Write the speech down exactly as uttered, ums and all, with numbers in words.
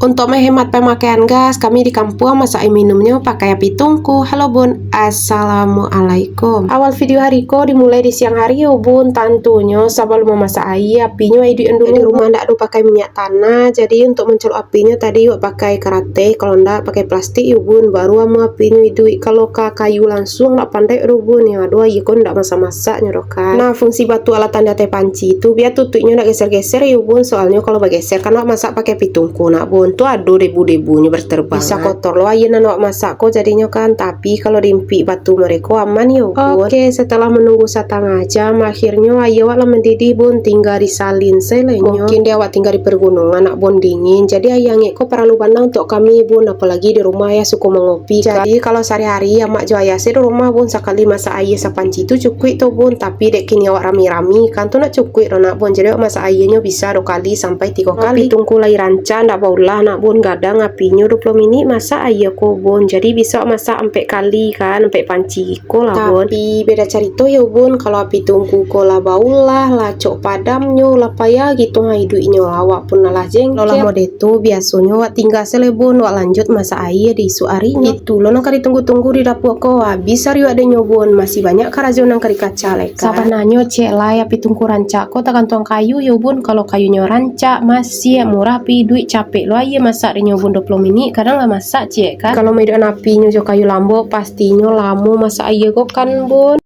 Untuk menghemat pemakaian gas, kami di kampuang masak aia minumnyo pakai api tungku. Halo bun, assalamualaikum. Awal video hari ko dimulai di siang hari yo bun, tantunyo sabalum mamasak aia, apinyo iduikan dulu. Di rumah ndak ado pakai minyak tanah, jadi untuk mancaluak apinyo tadi wak pakai karateh, kalau ndak pakai plastik yo bun, baru amuah apinyo iduik. Kalau ka kayu langsung ndak pandai doh bun, yang ado aia ko ndak masak-masaknyo doh kan. Nah, fungsi batu alatan di ateh panci tu, bia tutuiknyo ndak geser-geser yo bun, soalnyo kalau bageser kan wak masak pakai api tungku nak bun, tu ado debu-debunyo berterbangan. Bisa kotor lo aia nan wak masak ko jadinyo kan, tapi kalau diimpik batu mereko aman yo bun. Oke, setelah menunggu satangah jam, akhirnyo aia wak lah mendidih bun, tingga disalin sajo lah inyo. Mungkin di awak tingga di pergunungan nak bun dingin, jadi aia angek ko paralu bana untuk kami bun, apalagi di rumah ayah suko mangopi kan. Jadi kalau sahari-hari amak jo ayah se di rumah bun, sakali masak aia sapanci tu cukuik tu bun, tapi dek kini awak rami-rami kan tu ndak cukuik doh nak bun, jadi awak masak aianyo bisa duo kali sampai tigo kali. Api tungku lai rancak ndak baulah nak bun, gadang apinyo duo puluah minik masak aia ko bun, jadi bisa awak masak ampek kali kan, ampek panci ko lah bun. Tapi beda carito yo bun, kalau api tungku ko lah baulah, lah cok padamnyo, lah payah gitu ha iduiknyo, awak pun lah jengkel. Kalau lah mode tu, biasonyo wak tingga se lai bun, wak lanjut masak aia di isuak harinyo. Itu lo nan ka ditunggu-tunggu di dapua ko, abih ari wak dek nyo bun, masih banyak karajo nan ka dikacalaikan. Sabananyo cek lai api tungku rancak ko tagantuang kayu yo bun, kalau kayunyo rancak, masiak, murah pi iduik, capek lo aia masak dek nyo bun, duo puluah minik kadang lah masak cek kan. Kalau maiduikan apinyo jo kayu lambok, pastinyo lamo masak aia ko kan bun.